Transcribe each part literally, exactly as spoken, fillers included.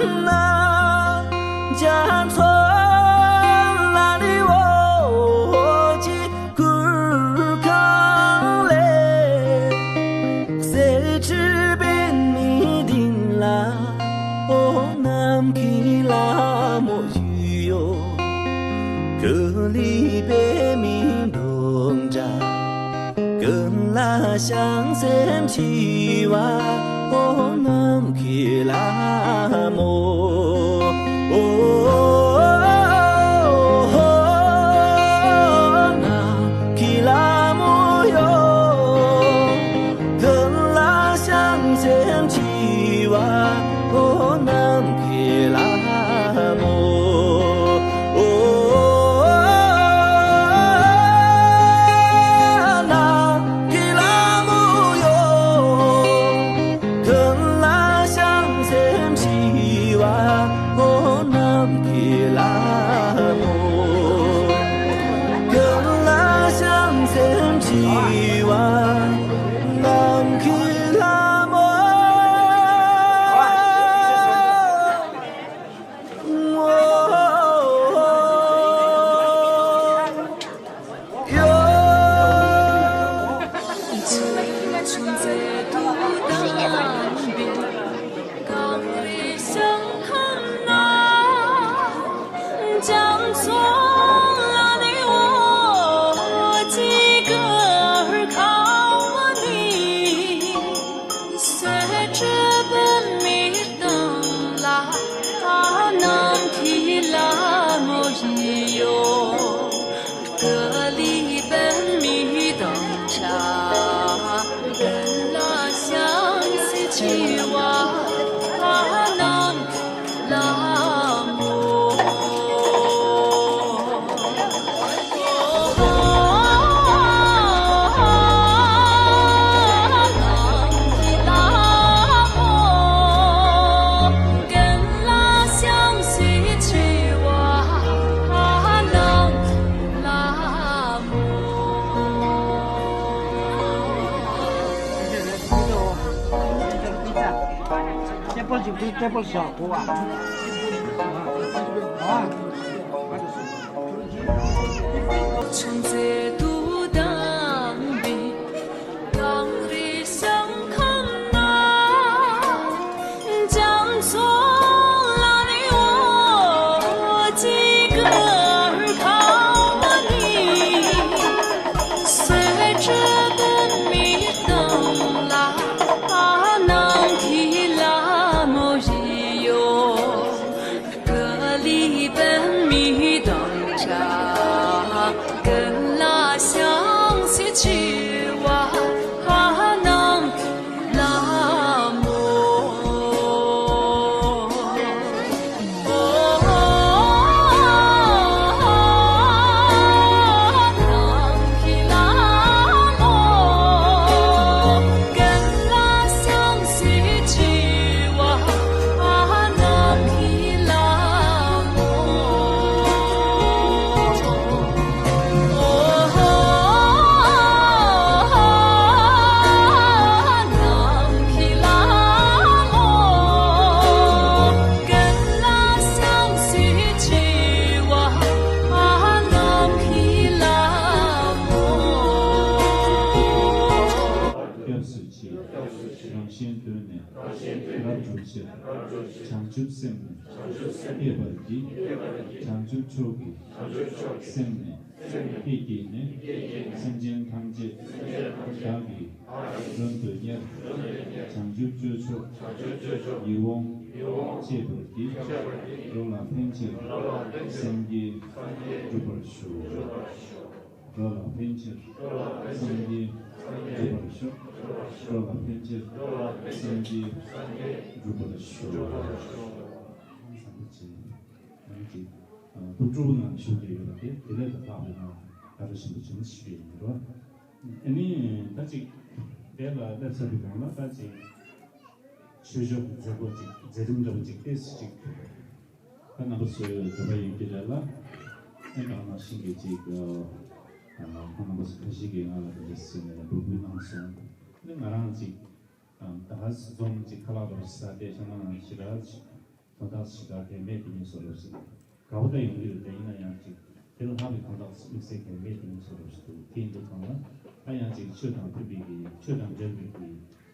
རྒྱ་མཚོ་ལ་ནི་འོ་ཅི་གུར་ཁང་ལས། གསེར་ཁྲི་པདྨའི་སྟེང་ལ་འོ་ནམ་མཁའི་ལྷ་མོ་བཞུགས་ཡོད། ཀུ་ལི་པདྨའི་འདབ་འདྲ། ཀུན་ལ་བྱང་སེམས་ཞི་བ་འོ་ནམ་མཁའི་ལྷ་མོ། འོ་ནམ་མཁའི་ལྷ་མོ་ཡོ། ཀུན་ལ་བྱང་སེམས་ཞི་བ་འོ་ནམ་མཁའི་ལྷ་མོ། འོ་ནམ་མཁའི་ལྷ་མོ་ཡོ། ཀུན་ལ་བྱང་སེམས་ཞི་བ་འོ་ནམ་མཁའི་ལྷ་མོ། ཀུན་ལ་བྱང་སེམས་ཞི་བ་ནམ་མཁའི་ལྷ་མོ། ཊེ་བལ་ཅིག་ཊེ་བལ་བཞག་གོ་བ། སྐྱབས་སུ་མཆི། རང་གཞན་དོན་ནི་རབ་བསྒྲུབ་ཕྱིར། བྱང་ཆུབ་སེམས་ནི་བསྐྱེད་པར་བགྱི། བྱང་ཆུབ་མཆོག་གི་སེམས་ནི་བསྐྱེད་བགྱིས་ནས། སེམས་ཅན་ཐམས་ཅད་བདག་གིས་མགྲོན་དུ་གཉེར། བྱང་ཆུབ་སྤྱོད་མཆོག་ཡིད་འོང་སྤྱད་པར་བགྱི། འགྲོ་ལ་ཕན་ཕྱིར་སངས་རྒྱས་འགྲུབ་པར་ཤོག་འགྲོ་ལ་ཕན་ཕྱིར་སངས་རྒྱས་འགྲུབ་པར་ཤོག་འགྲོ་ལ་ཕན་ཕྱིར་སངས་རྒྱས་འགྲུབ་པར་ཤོག་བསམ་པ་བྱེད། ང་གི་ཐུགས་སྤྲུལ་ནང་བཞུགས་ཀྱི་ཡོད་པ་དེ་དེ་ལས་ལ་ལྷག་པའི་ནང་བཀའ་དྲིན་ཆེན་པོ་བྱུང་ཞུ་གི་ཡིན་རོ། ཨ་ནི་ད་ཅིག་དེ་ལ་སླེབས་ཚར་བའི་སྒང་ལ་ད་ཅིག་ཆོས་ཕྱོགས་ཀྱི་མཛད་སྒོ་ཅིག་མཛད་རིམ་འདྲ་བོ་ཅིག་ཏོག་ཙམ་ཅིག་ད་རྣམ་པ་ཚོའི་འདོད་པ་ཡིན་གྱི་རེད་ལ། ཨེ་ད་ནང་བཞིན་གྱི་ཅིག་ཨ་ཁོང་རྣམ་པ་ཚོ་ཁ་ཤས་ཀྱིས་ང་ལ་དེ་འདྲ་ཟེར་ནས་འབོད་སྐུལ་གནང་སོང་། ཨ་ནི་ང་རང་ཅིག་ཨ་ད་ག་སེ་འཛོམས་ཅིག་ཁ་ལག་འདྲ་བོ་ཟ་བསྡད་ཤག་ན་ཞེ་དྲག་ཅིག་དགོངས་དག་ཞིག་ག་གལ་མེད་དེ་ཉིད་སོ་རོ་ཞིག་ག་བོ་ད་ཡོང་གི་རེད། དེ་ཡིན་ན་ཡང་ཅིག་དེ་ལ་ལྷག་པའི་དགོངས་དག་དམིགས་བསལ་གལ་མེད་དེ་ཉིད་སོ་རོ་ཞིག་འདུག་དེ་ཡིན་དུས་ཚང་ལ་ད་ཡང་ཅིག་ཆོས་དང་མཐུན་པའི་གི་ཆོས་དང་འབྲེལ་བའི་གི་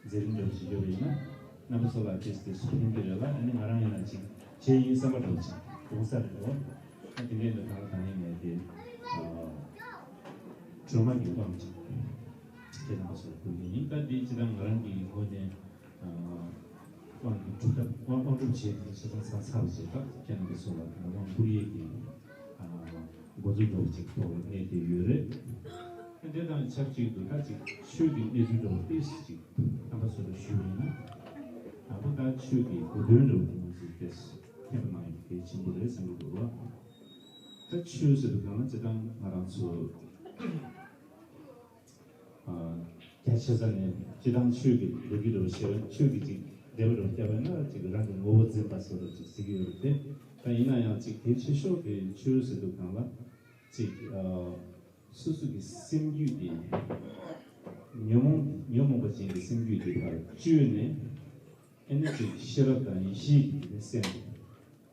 མཛད་རིམ་འདྲ་བོ་ཞིག་ཡོད་པ་ཡིན་ན་རྣམ་པ་ཚོ་ལ་ཏོག་ཙམ་ཏོག་ཙམ་ཕན་གྱི་རེད་ལ། ཨ་ནི་ང་རང་ཡིན་ན་ཅིག་བྱས་ཡིན་བསམ་པ་འདྲ་བོ་ཅིག་ཡོང་ས་རེད་འགྲོ། ད་དེ་འདྲའི་འདི་གང་ལ་གང་ཡིན་ནས་དེ་སྒྲོལ་མ་གི་དབང་ཅིག་དེ་རྣམ་པ་ཚོ་ལ་ཕུལ་གྱི་ཡིན། ད་འདི་སྤྱིར་བཏང་ང་རང་གི་ངོས་ནས་དབང་གི་སྒྲུབ་ཐབས་དབང་དབང་སྒྲུབ་བྱེད་དེ་ཆ་ཚང་ཚང་ཚར་བ་བྱས། ད་ཁྱེད་རྣམ་པ་ཚོ་ལ་དབང་བསྐུར་ཡས་ཀྱི་འགོ་འཛུགས་འགྲོ་བ་ཅིག་ཐོག་ལ་གནས་དེ་ཡོད་རེད། དེ་དང་ཆབས་ཅིག་ཏུ་ད་ཅིག་ཆོས་ཀྱི་གནས་ཚུལ་འདྲ་བོ་ཏོག་ཙམ་ཅིག་རྣམ་པ་ཚོ་ལ་ཞུས་པ་ཡིན་ན། དང་པོ་ད་ཆོས་ཀྱི་གོ་དོན་འདྲ་བོ་དེ་ང་ཚོས་ཏོག་ཙམ་མཁྱེན་པ་གནང་ཡག་གལ་ཆེན་པོ་རེད་བསམ་གྱི་འདུག་ལ། ད་ཆོས་ཟེར་བའི་སྒང་ལ་སྤྱིར་བཏང་ང་རང་ཚོ་ཨ་རྒྱ་ཆེ་ས་ནས་སྤྱིར་བཏང་ཆོས་ཀྱི་ལོ་རྒྱུས་འདྲ་བོ་བཤད་པ་ཆོས་ཀྱི་ཅིག་འགྲེལ་པ་འདྲ་བོ་བརྒྱབ་པ་ན་ཅིག་རང་གི་ངོ་བོ་འཛིན་པ་ཟེར་བ་ཅིག་ཟེར་གྱི་ཡོད་རེད་དེ། ད་ཡིན་ན་ཡང་ཅིག་གལ་ཆེ་ཤོས་དེ་ཆོས་ཟེར་དུས་སྒང་ལ་ཅིག་ཨ། སོ་སོ་གི་སེམས་རྒྱུད་དེ་ཉོན་མོངས་ཉོན་མོངས་པ་ཅན་གྱི་སེམས་རྒྱུད་དེ་ཕར་བཅོས་ནས། ཨེ་ནི་ཅིག་ཤེས་རབ་དང་ཡེ་ཤེས་ཀྱི་དེ་སེམས་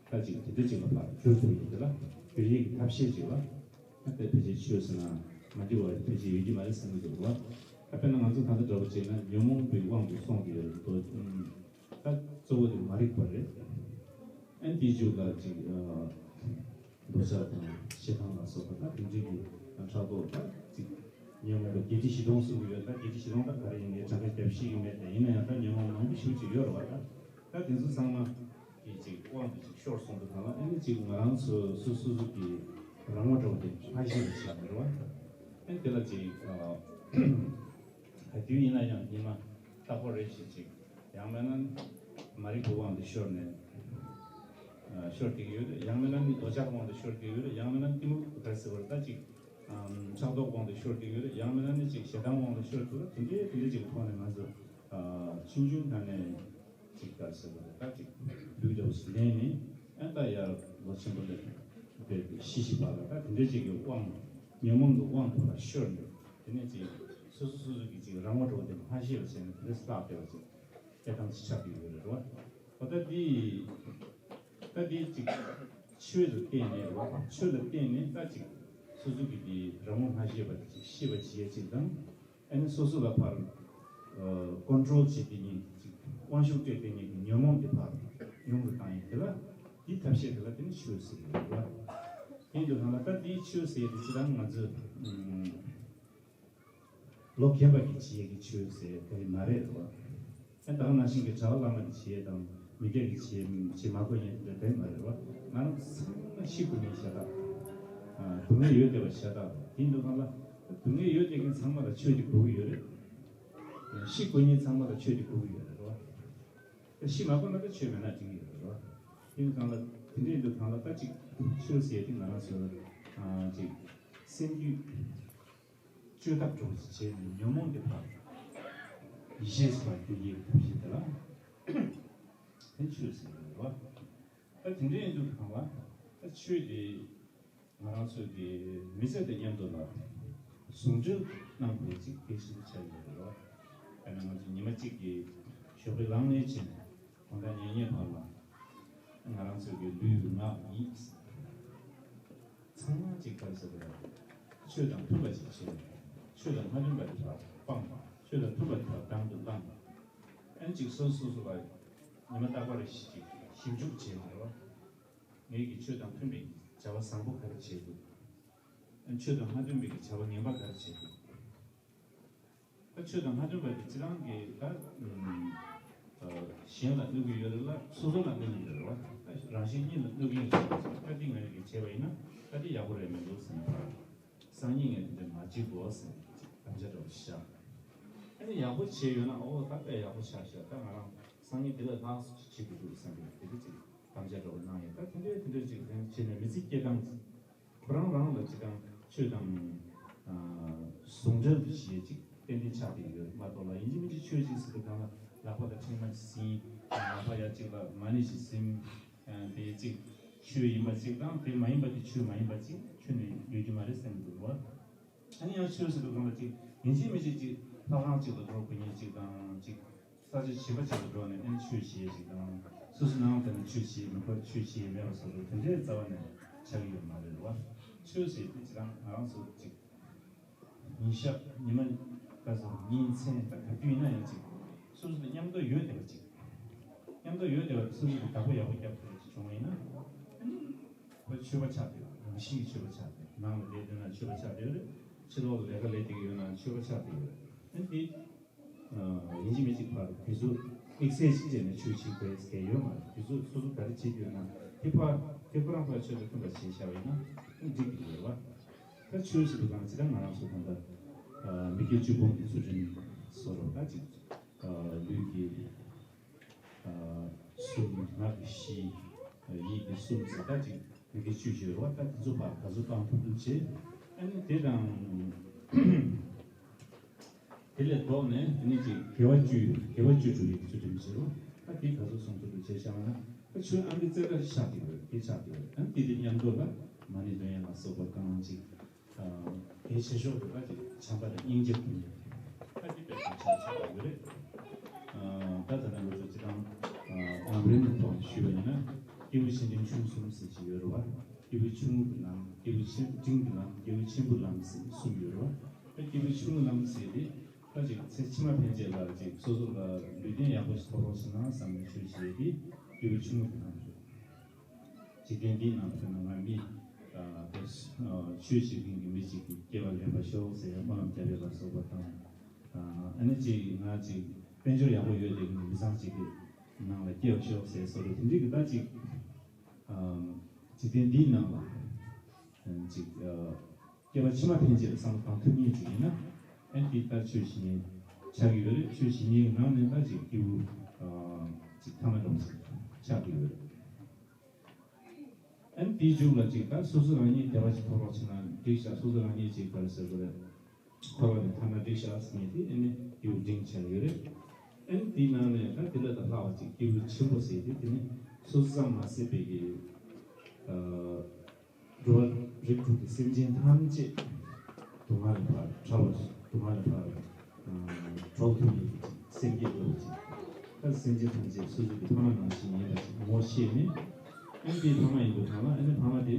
ད་ཅིག་དེ་འདྲ་ཅིག་ལ་ཕར་བསྒྱུར་ཐུབ་ཡོད་དེ་ལ། བསྒྱུར་ཡས་ཀྱི་ཐབས་ཤེས་ཅིག་ལ། ད་དེ་ཕལ་ཆེར་ཆོས་ཟེར་ན་མ་འགྱུར་བ་ཕལ་ཆེར་ཡོད་ཀྱི་མ་རེད་བསམ་གྱི་འདུག་བ། ད་དཔེར་ན་ང་ཚོ་ད་ལྟ་འདྲ་པོ་བྱས་ན་ཉོན་མོངས་པའི་དབང་དུ་སོང་གི་ཡོད་རེད་དོ། ད་གཙོ་བོ་དེ་མ་རིག་པ་རེད། ཨེ་ནི་དེའི་མཇུག་ལ་ཅིག་འདོད་ཆགས་དང་ཞེ་སྡང་ལ་སོགས་པ་ད་དེ་འདྲའི་གི་ཕྲག་དོག་ད་ཅིག་ཉོན་མོངས་པ་བརྒྱད་ཁྲི་བཞི་སྟོང་གསུང་གི་ཡོད། ད་བརྒྱད་ཁྲི་བཞི་སྟོང་ད་ག་རེ་ཡིན་ངས་གྲངས་ཀ་རྒྱབ་ཤེས་ཀྱི་མེད། དེ་ཡིན་ན་ཡང་ད་ཉོན་མོངས་མང་པོ་ཞེ་པོ་ཅིག་ཡོད་རེད་བ། ད་ད་དེ་ཚོ་ཚང་མ་གི་ཅིག་དབང་དུ་ཅིག་ཤོར་སོང་དུས་གང་ལ་ཨེ་ནི་ཅིག་ང་རང་ཚོ་སོ་སོ་སོ་གི་རང་ངོ་འདྲ་བོ་དེ་མ་ཤེས་པ་བྱས་ནས་རེད་བ། ཨེ་ནི་དེ་ལ་ཅིག་ད་དུས་ཡིན་ན་ཡང་ཉི་མ་རྟག་པར་རེ་ཞིག་ཅིག་ཡང་མིན་ན་མ་རིག་པའི་དབང་དུ་ཤོར་ནས། ཨ་ཤོར་བསྡད་ཀྱི་ཡོད་རེད། ཡང་མིན་ན་ནི་འདོད་ཆགས་དབང་དུ་ཤོར་བསྡད་ཀྱི་ཡོད་རེད། ཡང་མིན་ན་གཏི་མུག་ག་རེ་ཟེར་བ་རེད་ད་ཅིག་ཨམ་ཕྲག་དོག་དབང་དུ་ཤོར་བསྡད་ཀྱི་ཡོད་རེད། ཡང་མིན་ན་ནི་ཅིག་ཞེ་སྡང་དབང་དུ་ཤོར་འདུག་ར། དེ་འདྲའི་དེ་འདྲའི་ཅིག་ཐོག་ནས་ང་ཚོ་ཨ་ཆུང་ཆུང་ཐོག་ནས་ཅིག་ག་རེ་ཟེར་བ་རེད་ད་ཅིག་ལུས་འདྲ་བོ་ཞིག་ལེན་ནས་ཨ་ད་ཡར་ལོ་ཆེན་པོ་ལ་བསྡད་པའི་ཤི་ཤི་བར་ལ་ད་དེ་འདྲའི་ཅིག་གི་དབང་ཉོན་མོངས་ཀྱི་དབང་དུ་ལ་ཤོར་ནས་དེ་ནས་ཅིག་སོ་སོ་སོ་སོ་གི་ཅིག་རང་ངོ་འདྲ་བོ་དེ་མ་ཤེས་པ་བྱས་ནས་དེ་འདྲ་བརླག་བསྡད་པ་ཅིག་དེ་ཐམས་ཅད་ཆགས་ཀྱི་ཡོད་རེད་རོ། འོ་ད་འདི་ད་འདི་ཅིག་ཆོས་ལ་བརྟེན་ནས་རོ། ཆོས་ལ་བརྟེན་ནས་ད་ཅིག་སོ་སོ་གི་འདི་རང་ངོ་སྔ་ཤེས་པ་དེ་ཅིག་ཤེས་པ་བྱེད་ཡས་ཅིག་དང་། ཨ་ནི་སོ་སོ་ལ་ཕར་ཀོན་ཊོལ་བྱེད་དེ་ཉིད་ཅིག་དབང་ཤུགས་སྤྲད་དེ་ཉིད་ཀྱི་ཉོན་མོངས་དེ་ཕར་ཉུང་དུ་བཏང་ཡས་དེ་ལ་འདི་ཐབས་ཤེས་དེ་ལ་དེ་ནི་ཆོས་ཟེར་གྱི་ཡོད་རེད་རོ། དེ་འདུག་ན་ལ་ད་འདི་ཆོས་ཟེར་ཡས་དེ་ཅི་ལ་ང་ཚོས་ལོ་རྒན་པ་གིས་བྱེད་ཡས་ཀྱི་ཆོས་ཟེར་དེ་མ་རེད་རོ། ཨ་ད་ག་ནང་བཞིན་གྱི་གྲྭ་བ་བླ་མ་གིས་བྱེད་ཡས་དང་མི་སྐྱ་གིས་བྱེད་བྱེད་མ་དགོས་ཡས་དེ་འདྲ་མ་རེད་རོ། ང་རང་ཚང་མ་ཤི་དགོས་ངེས་ཤ་སྟག་སྡུག་བསྔལ་ཡོད་བསྡད་པ་ཤ་སྟག་དེ་འདུག་ན་ལ་སྡུག་བསྔལ་ཡོད་བསྡད་མཁན་ཚང་མ་ལ་ཆོས་དེ་དགོས་ཀྱི་ཡོད་རེད། ཤི་དགོས་མཁན་ཚང་མ་ལ་ཆོས་དེ་དགོས་ཀྱི་ཡོད་རེད་རོ། ཤི་མ་དགོས་ན་ད་ཆོས་མེད་ན་འགྲིག་གི་ཡོད་རེད་རོ། དེ་འདུག་ན་ལ་དེ་འདྲ་ཡིན་དུས་གང་ལ་ད་ཅིག་ཆོས་ཟེར་ཡས་དེ་ང་རང་ཚོ་ཅིག་སེམས་རྒྱུད་བཅོས་ཐབས་འགྲོ་བྱས་ནས་ཉོན་མོངས་ཀྱི་བར་ཡེ་ཤེས་སུ་བར་བསྒྱུར་ཡས་ཐབས་ཤེས་དེ་ལ་དེ་ཆོས་ཟེར་གྱི་རེད་བ། ད་དེ་འདྲ་ཡིན་དུས་གང་ལ་ད་ཆོས་དེ་ང་རང་ཚོས་ཀྱི་མི་ཚེ་དང་མཉམ་དུ་ལ་ཟུང་འབྲེལ་གནང་དགོས་ཅིག་གལ་ཆེན་པོ་ཆགས་ཡོད་རེད་བ། དཔེར་ན་ང་ཚོ་ཉི་མ་གཅིག་གི་ཞོགས་པའི་ལངས་ནས་བྱས་ནས། དགོང་དག་ཉལ་ཉལ་བར་ལ། ང་རང་ཚོའི་གི་ལུས་ངག་ཡིད། ཚང་མ་གཅིག་ག་རེ་ཟེར་དགོས་རེད། ཆོས་དང་མཐུན་པ་ཞིག་བྱས་ནས། ཆོས་དང་མ་མཐུན་པ་དེ་དག་སྤངས་པ། ཆོས་དང་མཐུན་པ་དེ་དག་དང་དུ་བླངས་པ། ཨན་གཅིག་སོ་སོ་སོ་ལ་ཉི་མ་རྟག་པ་རེ་ཞིག་ཅིག་ཞིབ་འཇུག་བྱས་ནས་རོ། ངེད་ཀྱིས་ཆོས་དང་མཐུན་པའི་བྱ་བ་བཟང་པོ་ག་རེ་བྱས་འདུག་ཨན་ཆོས་དང་མ་མཐུན་པའི་བྱ་བ་ངན་པ་ག་རེ་བྱས་འདུག་ད་ཆོས་དང་མ་མཐུན་པ་དེ་ཅི་རང་གིས་ད་གཞན་ལ་གནོད་ཀྱི་ཡོད་རེད་ལ་སོ་སོ་ལ་གནོད་ཀྱི་ཡོད་རེད་བ། ད་རང་གཞན་གཉིས་ལ་གནོད་ཀྱི་ཡོད་རེད། ད་འདི་ང་རང་གིས་བྱས་པ་ཡིན་ན་ད་འདི་ཡག་པོ་རེད་མི་འདུག་ཟེར་ནས་ཕར་སང་ཉིན་ངས་དེ་འདྲ་མ་བྱེད་དགོས་ཟེར་ནས་དམ་བཅའ་འདྲ་བོ་བཞག་ཨ་ནི་ཡག་པོ་བྱས་ཡོད་ན་ཨོ་ད་དཔེ་ཡག་པོ་ཆགས་ཤག་ད་ང་རང་སང་ཉིན་དེ་ལས་ལྷག་ཙམ་བྱེད་དགོས་འདུག་བསམ་པའི་དེ་འདྲ་ཅིག་དམ་བཅའ་འདྲ་བོ་གནང་ཡོད། ད་དེ་འདྲ་དེ་འདྲ་ཅིག་བྱས་ནས་མི་ཚེ་སྐྱེལ་སྟངས། ཁོ་རང་རང་ལ་ཅི་དང་ཆོས་དང་ཨ་ཟུང་འབྲེལ་དུ་བྱེད་ཅིག་ཏན་ཏན་ཆགས་བསྡད་ཡོད་མ་གཏོགས་ལ་ཡིན་གཅིག་མིན་གཅིག་ཆོས་ཅིག་ཟེར་དུས་གང་ལ་ལག་པ་ལ་ཕྲེང་བ་ཅིག་ཟིན། ལག་པ་ཡ་གཅིག་ལ་མ་ཎི་ཞིག་ཟིན། ཨ་དེ་ཅིག་ཆོས་ཡིན་པ་ཅིག་དང་དེ་མ་ཡིན་པ་དེ་ཆོས་མ་ཡིན་པ་ཅིག་ཁྱོན་ནས་ཡོད་རྒྱུ་མ་རེད་བསམ་གྱི་འདུག་བ། ཨ་ནི་ཡང་ཆོས་ཟེར་དུས་གང་ལ་ཅིག་ཡིན་གཅིག་མིན་གཅིག་ཅིག་ལྷ་ཁང་ཅིག་ལ་འགྲོ་དགོས་ཉིན་ཅིག་དང་ཅིག་ས་ཆ་གཞན་པ་ཅིག་ཏུ་འགྲོ་ནས་ཨེ་ཆོས་བྱེད་ཅིག་དང་ སོ་སོ་ནང་དེ་ན་ཆོས་བྱེད་མི་ཕོད་ཆོས་བྱེད་མེད་པ་སོགས་དེ་འདྲའི་རྩ་བ་ནས་ཆགས་ཀྱི་ཡོད་མ་རེད་བ། ཆོས་ཟེར་དེ་ཅི་རང་ང་རང་ཚོ་ཅིག་ཉིན་ཞག་ཉི་མ་ག་ཚོད་ཉིན་མཚན་ད་ག་དུས་ཡིན་ན་ཡང་ཅིག་སོ་སོ་དང་མཉམ་དུ་ཡོད་བསྡད་པ་ཅིག་མཉམ་དུ་ཡོད་བསྡད་པ་སོ་སོ་གི་བདག་པོ་ཡག་པོ་རྒྱབ་ཐུབ་པ་ཅིག་བྱུང་བ་ཡིན་ན། ཁོ་ཆོས་པ་ཆགས་བསྡད་ཡོད། རང་བཞིན་གྱིས་ཆོས་པ་ཆགས་བསྡད་ཡོད། ནང་ལ་བསྡད་བསྡད་ན་ཆོས་པ་ཆགས་བསྡད་ཡོད་རེད། ཕྱི་ལོགས་ལ་ལས་ཀ་ལས་བསྡད་ཀྱི་ཡོད་ན་ཆོས་པ་ཆགས་བསྡད་ཡོད་རེད། ཨ་ནི་དེ་ཡིན་གཅིག་མིན་གཅིག་ཕར་དུས་ཚོད་དམིགས་བསལ་ཞིག་བྱས་ནས་ཆོས་བྱེད་དགོས་ཡས་ཡོད་མ་རེད། དུས་ཚོད་སོ་སོ་ག་རེ་བྱེད་ཀྱི་ཡོད་ན་དེ་ཕར་དེ་ཁོ་རང་ཕར་ཆོས་དང་མཐུན་པ་བྱས་བཞག་པ་ཡིན་ན་འགྲིག་གི་ཡོད་རེད་བ། ད་ཆོས་ཟེར་དུས་གང་ཅི་ལྟར་ང་རང་ཚོ་ད་ལྟ་མི་སྐྱ་བཅུ་སྤོང་གི་ཚུལ་ཁྲིམས་སོགས་ད་ཅིག་ལུས་ཀྱི་གསུམ། ངག་གི་བཞི། ཡིད་ཀྱི་གསུམ་ཟེར་ད་ཅིག་མི་དགེ་བཅུ་ཞིག་ཡོད་རེད་བ། ད་དེ་ཚོ་ཕར་ག་ཚོད་བཏང་ཐུབ་ཐུབ་བྱེད། ཨ་ནི་དེ་དང་དེ་ལས་ལྡོག་ནས་དེ་ནས་ཅིག་དགེ་བ་བཅུ་དགེ་བ་བཅུ་སྒྲུབ་ཡག་ཚུལ་ཁྲིམས་ཟེར་རོ། ད་དེ་ག་ཚོད་སྲུང་ཐུབ་ཐུབ་བྱས་བཞག་ན་ད་ཆོས་ཨ་ནི་རྩེ་གྲ་ཞིག་ཆགས་ཀྱི་ཡོད་རེད། དེ་ཆགས་ཀྱི་ཡོད་རེད། ཨ་ནི་དེ་དེ་མཉམ་དུ་ལ་མ་ཎི་འདོན་ཡག་ལ་སོགས་པ་གང་ཅིག་གལ་ཆེ་ཤོས་དེ་ད་ཅིག་བྱམས་པ་དང་སྙིང་རྗེ་ཐུག་ཡོད། ད་ཅིག་དཔེ་ཆ་ཆ་ཆ་ཡོད་རེད། ད་ད་ལྟ་ང་ཚོ་སྤྱི་བཏང་ལམ་རིམ་གྱི་ཐོག་ནས་ཞུས་པ་ཡིན་ན་སྐྱེས་བུ་ཆེ་འབྲིང་ཆུང་གསུམ་ཟེར་གྱི་ཡོད་རེད་བ། སྐྱེས་བུ་ཆུང་ངུ་གི་ལམ། སྐྱེས་བུ་ཆེ་འབྲིང་གི་ལམ། སྐྱེས་བུ་ཆེན་པོའི་ལམ་ཟེར་གསུམ་ཡོད་རེད་བ། ད་སྐྱེས་བུ་ཆུང་ངུའི་ལམ་ཟེར་དེ་ད་ཅིག་ཚེ་ཕྱི་མ་ཕན་ཆད་ལ་ཅིག་སོ་སོ་ལ་ལུས་རྟེན་ཡག་པོ་ཞིག་ཐོབ་རོགས་བྱེད་ན་བསམ་ནས་ཆོས་བྱེད་དེ་སྐྱེས་བུ་ཆུང་ངུ་གི་ལམ་རེད། འཇིག་རྟེན་འདིའི་ནང་དུ་ན་ང་མི་ཆོས་བྱེད་མཁན་གྱི་མི་གཅིག་གིས་སྐྱེ་བ་ལེན་པར་ཤོག་ཟེར་སྨོན་ལམ་བརྒྱབ་ཡོད་པ་སོགས་པ་དང་། ཨ་ནི་ཅིག་ང་ཅིག་དཔལ་འབྱོར་ཡག་པོ་ཡོད་དེ་མི་ཚང་གཅིག་གི་ནང་ལ་སྐྱེ་བར་ཤོག་ཟེར་སོགས་དེ་འདྲའི་གི་ད་ཅིག་འཇིག་རྟེན་འདིའི་ནང་ལ་ཅིག་སྐྱེ་བ་ཕྱི་མ་ཕན་ཆད་ལ་བསམ་བློ་བཏང་ཐུབ་མཁན་ཅིག་ཡིན་ན། ཨ་ནི་དེ་ལྟར་ཆོས་བྱེད་མཁན་ཆགས་ཀྱི་ཡོད་རེད། ཆོས་བྱེད་མཁན་གྱི་ནང་ནས་ད་ཅིག་སྐྱེས་བུ་ཅིག་ཐ་མ་འདྲ་བོ་ཅིག་ཆགས་ཀྱི་ཡོད་རེད། ཨ་ནི་དེའི་མཇུག་ལ་ཅིག་ད་སོ་སོ་རང་ཉིད་བདེ་བ་ཅིག་ཐོབ་རོགས་བྱེད་ན་འགྲིག་ཤག་སོ་སོ་རང་ཉིད་ཅིག་ག་རེ་ཟེར་དགོས་རེད། འཁོར་བ་ནས་ཐར་ན་འགྲིག་ཤག་ཟེར་མཁན་དེ་ཨ་ནི་སྐྱེས་བུ་འབྲིང་ཆགས་ཡོད་རེད། ཨ་ནི་དེའི་ནང་ནས་ད་དེ་ལས་ད་ལྷག་པ་ཅིག་སྐྱེས་བུ་ཆེན་པོ་ཟེར་དེ་དེ་ནི་སོ་སོ་ཙམ་མ་ཟད་པའི་གི་འགྲོ་བ་རིགས་དྲུག་གི་སེམས་ཅན་ཐམས་ཅད་སྡུག་བསྔལ་ལས་ཕར་ཐར་བ། སྡུག་བསྔལ་ལས་ཕར་གྲོལ་ཐུབ་ཡག་གི་སེམས་བསྐྱེད་སློབ་ཅིག་ད་སེམས་ཅན་ཐམས་ཅད་སོ་སོ་གི་ཕ་མ་ནང་བཞིན་ཡིན་པ་ཅིག་ངོ་ཤེས་ནས། ཨ་ནི་དེའི་ཕ་མ་ཡིན་པའི་སྒང་ལ་ཨ་ནི་ཕ་མ་དེ་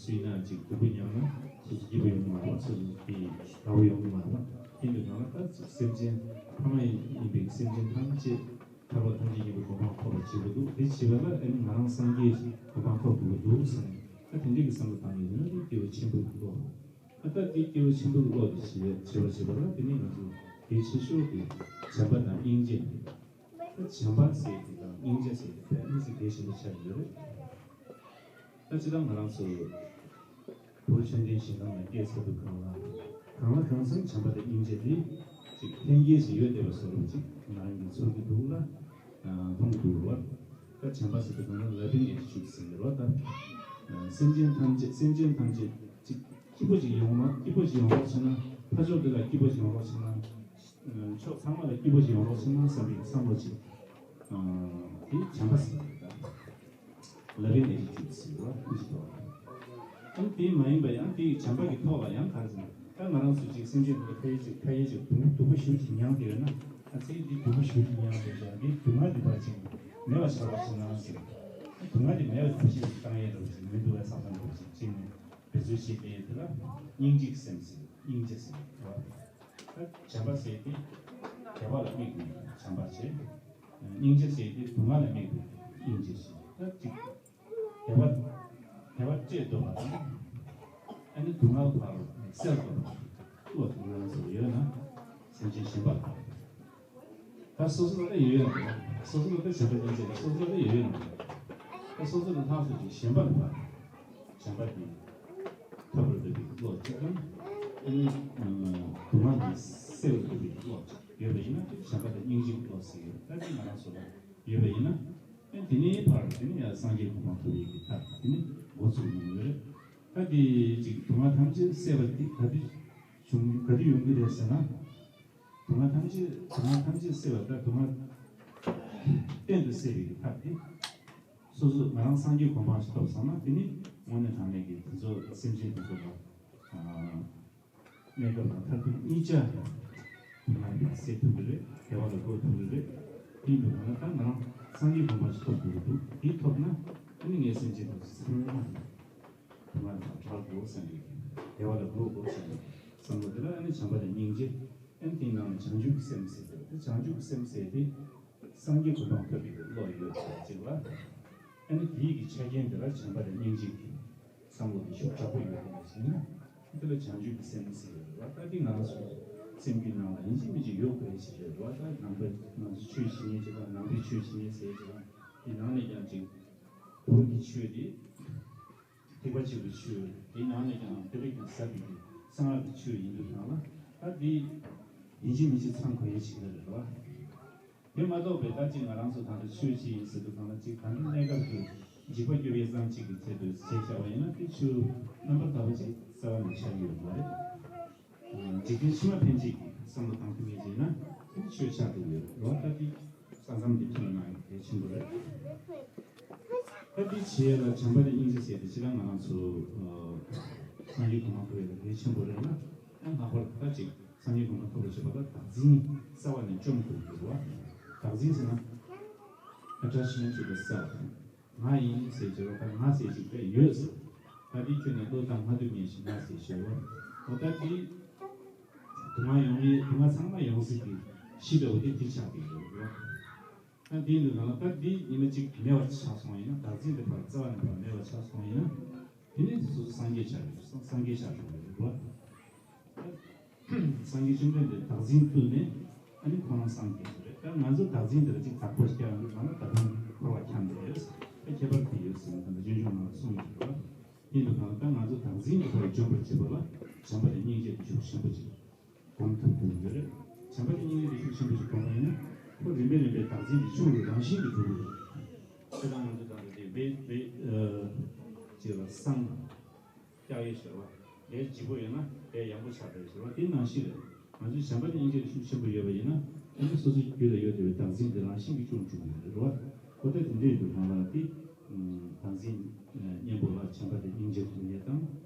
སུ་ཡིན་ན་ཅིག་སྡུག་པོ་མྱངས་ན་སོ་སོ་སྐྱིད་པོ་ཡོང་གི་མ་རེད་པ། སོ་སོ་དེ་དགའ་པོ་ཡོང་གི་མ་རེད་པ། དེ་འདྲའི་སྒང་ལ་ད་ཅིག་སེམས་ཅན་ཕ་མ་ཡིན་པའི་སེམས་ཅན་ཐམས་ཅད་ཐར་པ་ཐམས་ཅད་མཁྱེན་པའི་གོ་འཕང་ཐོབ་པར་བྱེད་དགོས་འདུག་དེ་བྱེད་པ་ལ་ཨ་ནི་ང་རང་སངས་རྒྱས་གོ་འཕང་ཐོབ་དགོས་ཀྱི་འདུག་ཟེར་ནས་ད་དེ་འདྲའི་གི་བསམ་བློ་བཏང་ཡོད་ན་དེ་སྐྱེས་བུ་ཆེན་པོའི་བློ། ཨ་ད་དེ་སྐྱེས་བུ་ཆེན་པོའི་བློ་དེ་བྱེད་པ་བྱེད་པ་ལ་དེ་ནི་ང་ཚོ་གལ་ཆེ་ཤོས་དེ་བྱམས་པ་དང་སྙིང་རྗེ། ད་བྱམས་པ་ཟེར་དེ་དང་སྙིང་རྗེ་ཟེར་དེ་དཔེ་མི་སྲིད་གལ་ཆེན་པོ་ཆགས་ཡོད་རེད། ད་སྤྱིར་བཏང་ང་རང་ཚོ་བོད་ཆོས་ལྡན་ཞིང་ཁམས་ལ་སྐྱེས་ཚར་དུས་གང་ལ་གང་ལ་གང་འཚམ་བྱམས་པ་དང་སྙིང་རྗེ་དེ་ཅིག་ལྷན་སྐྱེས་སུ་ཡོད་བསྡད་པ་བཟོ་འདྲ་ཅིག་ང་རང་གིས་ཚོར་གྱི་འདུག་ལ། མཐོང་གི་འདུག་རེད་བ། ད་བྱམས་པ་ཟེར་དུས་གང་ལ་loving attitude ཟེར་གྱི་རེད་བ། ད་སེམས་ཅན་ཐམས་ཅད་སེམས་ཅན་ཐམས་ཅད་ཅིག་སྐྱིད་པོ་ཅིག་ཡོང་ན་སྐྱིད་པོ་ཅིག་ཡོང་རོགས་བྱས་ན་ཕ་ཕྱོགས་འདི་ལ་སྐྱིད་པོ་ཅིག་ཡོང་རོགས་བྱས་ན། ཕྱོགས་ཚང་མ་ལ་སྐྱིད་པོ་ཞིག་ཡོང་རོགས་བྱེད་ན་བསམ་པའི་བསམ་བློ་ཅིག་དེ་བྱམས་པ་ཟེར་གྱི་རེད་ད། loving attitude ཟེར་བ་ཀུན་གྱི་ཐོག་ཨ་ནི་དེ་མ་ཡིན་པ་ཡང་དེ་བྱམས་པ་གི་ཐོག་ལ་ཡང་ག་རེ་ཟེར་ན། ད་ང་རང་ཚོ་ཅིག་སེམས་ཅན་དེ་ཕ་ཡུལ་ཅིག་ཕ་ཡུལ་ཅིག་སྡུག་སྡུག་པོ་ཞེ་པོ་ཅིག་མྱངས་བསྡད་ཡོད་ན། ཨ་ཙི་འདི་སྡུག་པོ་ཞེ་པོ་ཅིག་མྱངས་བསྡད་ཡོད་ན་འདི་སྡུག་བསྔལ་འདི་ཕར་ཅིག་མེད་པ་བྱ་རོགས་བྱེད་ན་ཟེར། སྡུག་བསྔལ་འདི་མེད་པ་ཐབས་ཤེས་ཅིག་བཏང་ཡས་འདྲ་བོ་ཅིག་མི་འདུག་བས་བསམ་བསམ་འདྲ་བོ་ཅིག་ཅིག་ནས་འབད་རྩོལ་བྱེད་བསྡད་ཡས་དེ་ལ་སྙིང་རྗེ་གི་སེམས་ཟེར། སྙིང་རྗེ་ཟེར་བ། ད་བྱམས་པ་ཟེར་དེ་བདེ་བ་ལ་དམིགས་ཏེ་བྱམས་པ་བྱེད། སྙིང་རྗེ་ཟེར་དེ་སྡུག་བསྔལ་ལ་དམིགས་ཏེ་སྙིང་རྗེ་ཟེར། ད་ཅིག་བདེ་བ་བདེ་བ་སྤྲད་འདོད་པ་དང་། ཨ་ནི་སྡུག་བསྔལ་ཕར་སེལ་འདོད་པ་བློ་དེ་ང་རང་ཚོར་ཡོད་ན་སེམས་ཅན་གཞན་པ་ལ། ད་སོ་སོ་ལ་ད་ཡོད་ཡོད་ན། སོ་སོ་ལ་ད་བྱམས་པ་སྙིང་རྗེ་ལ་སོ་སོ་ལ་ད་ཡོད་ཡོད་ན། ད་སོ་སོ་ལ་ལྷག་སོ་ཅིག་གཞན་པ་ལ་ཕར་བྱམས་པ་དེ་ཐོབ་རུ་འདོད་པའི་བློ་གཅིག་དང་། ཨ་ནི་སྡུག་བསྔལ་དེ་སེལ་རུ་འདོད་པའི་བློ་གཅིག་ཡོད་པ་ཡིན་ན་བྱམས་པ་དང་སྙིང་རྗེའི་བློ་ཟེར་ཡོད། ད་དེ་ང་རང་ཚོ་ལ་ཡོད་པ་ཡིན་ན། ཨ་དེ་ནས་ཕར་དེ་ནས་ཡང་སངས་རྒྱས་གོ་འཕང་ཐོབ་ཡས་ཀྱི་ཐབས་དེ་ནས་འགོ་ཚུགས་ཡོང་གི་ཡོད་རེད། ད་དེ་ཅིག་སྡུག་བསྔལ་ཐམས་ཅད་སེལ་བ་དེ་ག་དུས་བྱུང་ག་དུས་ཡོང་གི་རེད་ཟེར་ན། སྡུག་བསྔལ་ཐམས་ཅད་སྡུག་བསྔལ་ཐམས་ཅད་སེལ་བ་དང་སྡུག་བསྔལ་གཏན་དུ་སེལ་བའི་ཐབས་དེ། སོ་སོ་ང་རང་སངས་རྒྱས་གོ་འཕང་ཞིག་ཐོབ་སོང་ན་དེ་ནི་དངོས་གནས་དྲང་གནས་ཀྱི་དེ་ཚོ་སེམས་ཅན་དེ་ཚོ་ལ་གནས་སྐབས་དང་མཐར་ཐུག་གཉིས་ཆ་སྡུག་བསྔལ་སེལ་ཐུབ་ཀྱི་རེད། བདེ་བ་ལ་འགོད་ཐུབ་ཀྱི་རེད། ཡིན་པའི་བར་ན་ད་ང་རང་སངས་རྒྱས་གོ་འཕང་ཞིག་ཐོབ་དགོས་ཀྱི་འདུག་འདི་ཐོབ་ན་ཨ་ནི་ངའི་སེམས་ཅན་དེ་ཚོ་ཚང་མ་བུ་མ་དང་བྲལ་དགོས་བསམ་གྱི་བདེ་བ་ལ་འགོད་དགོས་བསམ་གྱི་བསམ་བློ་དེ་ལ་ཨ་ནི་བྱམས་པ་དང་སྙིང་རྗེ། ཨ་ནི་དེའི་ནང་ནས་བྱང་ཆུབ་ཀྱི་སེམས་ཟེར་ཏེ་དེ་བྱང་ཆུབ་ཀྱི་སེམས་ཟེར་ཏེ་སངས་རྒྱས་གོ་འཕང་ཐོབ་པའི་བློ་ཡོད་ཟེར་བ་ཅིག་ལ། ཨ་ནི་དེའི་གི་ཆ་རྐྱེན་དེ་ལ་བྱམས་པ་དང་སྙིང་རྗེ་གི་བསམ་བློ་དེ་ཤུགས་དྲག་པོ་ཡོད་པ་ཞིག་ན། དེ་ལ་བྱང་ཆུབ་ཀྱི་སེམས་ཟེར་ཡོད་རེད་བ། ད་འདི་ང་རང་ཚོ་སེམས་རྒྱུད་ནང་ལ་ཡིན་གཅིག་མིན་གཅིག་ཡོད་དགོས་ཞིག་རེད་བ། ད་ནང་པ་ང་ཚོ་ཆོས་བྱེད་མཁན་ཅིག་དང་ནང་པའི་ཆོས་བྱེད་མཁན་ཟེར་ཅིག་དང་དེ་ནང་ནས་ཀྱང་ཅིག་བོད་ཀྱི་ཆོས་དེ་ཐེག་པ་ཆེན་པོའི་ཆོས་དེ་ནང་ནས་ཀྱང་དེ་ལས་ཀྱང་ཟབ་པའི་གསང་སྔགས་ཀྱི་ཆོས་ཡིན་དུས་ཙང་ལ་ད་འདི་ཡིན་གཅིག་མིན་གཅིག་ཚང་དགོས་ཡ་ཞིག་རེད་བ། དེ་མ་གཏོགས་པའི་ད་ཅིག་ང་རང་ཚོ་ད་ལྟ་ཆོས་བྱེད་ཡིན་ཟེར་དུས་ཙང་ལ་ཅིག་གང་གི་གནས་སྐབས་ཀྱི་འཇིགས་པ་སྐྱོབ་ཡས་ཙམ་ཅིག་གི་ཆེད་དུ་བྱས་བཞག་པ་ཡིན་ན་དེ་ཆོས་རྣམ་པར་དག་པ་ཅིག་རྩ་བ་ནས་ཆགས་ཀྱི་ཡོད་མ་རེད། འཇིག་རྟེན་ཕྱི་མ་ཕན་ཆད་ཀྱི་བསམ་བློ་བཏང་ཐུབ་མཁན་ཅིག་ཡིན་ན་དེ་ཆོས་ཆགས་ཐུབ་ཡོད་རེད་བ། ད་དེ་ས་མཚམས་དེ་ཁྱོན་ནང་གལ་ཆེན་པོ་རེད། ད་དེ་བྱེད་ཡས་ལ་བྱམས་པ་དང་སྙིང་རྗེ་ཟེར་ཏེ་ཕྱི་ལ་ང་རང་ཚོ་སངས་རྒྱས་གོ་འཕང་ཐོབ་ཡས་ལ་གལ་ཆེན་པོ་རེད་ན། ཡང་ལྷག་པར་དུ་ད་ཅིག་སངས་རྒྱས་གོ་འཕང་ཐོབ་པར་བྱེད་པ་ལ་བདག་འཛིན་རྩ་བ་ནས་བཅོམ་དགོས་ཀྱི་རེད་བ། བདག་འཛིན་ཟེར་ན་attachment to the self། ང་ཡིན་ཟེར་བྱེད་པ་དང་ང་ཟེར་ཅིག་དཔེ་ཡོད་ཟེར། ད་དེ་ཁྱོད་ནས་བློ་བཏང་མ་ཐུབ་མཁན་ཞིག་ང་ཟེར་བྱེད་པ། འོ་ད་དེ་སྡུག་བསྔལ་ཡོང་ཡས་སྡུག་བསྔལ་ཚང་མ་ཡོང་སྲིད་ཀྱི་གཞི་འདྲ་བོ་དེ་དེ་ཆགས་ཀྱི་ཡོད་རེད་བ། ད་དེ་འདུག་ན་ལ་ད་དེ་ཉི་མ་གཅིག་མེད་པ་ཆགས་སོང་ཡིན་ན། བདག་འཛིན་དེ་ཕར་རྩ་བ་ནས་ཕར་མེད་པ་ཆགས་སོང་ཡིན་ན། དེ་ནས་དེ་སོ་སོ་སངས་རྒྱས་ཆགས་ཡོད། སངས་རྒྱས་ཆགས་ཡོད་རེད་བ། སངས་རྒྱས་བཅོམ་ལྡན་འདས་བདག་འཛིན་བཏུལ་ནས་ཨ་ནི་ཁོ་རང་སངས་རྒྱས་རེད། ད་ང་ཚོ་བདག་འཛིན་དེ་ལ་གཅིག་བདག་པོ་སྐྱེ་བ་འདུག་ན་བདག་པོ་འཁོར་བ་འཁྱམས་ཏེ་ཡོད། ད་ཁྱད་པར་དེ་ཡོད་ཟེར་ན་ད་ལྟ་སྤྱོད་འཇུག་ནང་ལ་གསུངས་ཡོད་རེད་བ། ཡིན་དུས་གང་ལྟར་ང་ཚོ་བདག་འཛིན་གྱི་ཐོག་ལ་འཇོམས་པར་བྱེད་པ་ལ་བྱམས་པ་དང་སྙིང་རྗེ་དེ་ཤུགས་ཆེན་པོ་ཅིག་སྒོམ་ཐུབ་དགོས་ཀྱི་རེད། བྱམས་པ་དང་སྙིང་རྗེ་དེ་ཤུགས་ཆེན་པོ་ཅིག་སྒོམ་པ་ཡིན་ན་ཁོ་རིམ་པས་རིམ་པས་བདག་འཛིན་དེ་ཆུང་རུ་རང་བཞིན་གྱིས་འགྲོ་གི་རེད། ཁྱེད་རང་ང་ཚོ་ད་ལྟ་དེ་བེ་བེ་ཅེས་ལ་སངས་རྒྱས་ཡོད་ཟེར་བ། དེ་ལྗིད་པོ་ཡོད་ན་དེ་ཡང་པོ་ཆགས་པ་ཡོད་ཟེར་བ་དེ་ནང་བཞིན་རེད། ང་ཚོས་བྱམས་པ་དང་སྙིང་རྗེ་ཤུགས་ཆེན་པོ་ཡོད་པ་ཡིན་ན་ཨ་ནི་སོ་སོའི་རྒྱུད་ལ་ཡོད་བསྡད་པའི་བདག་འཛིན་དེ་རང་བཞིན་གྱིས་སྐྱོང་བཅུག་གི་རེད་བ། ཁོ་ད་དེ་འདྲ་ཡིན་དུས་གང་ལ་དེ་བདག་འཛིན་གཉེན་པོ་ལ་བྱམས་པ་དང་སྙིང་རྗེ་ཐོབ་ཡས་དང་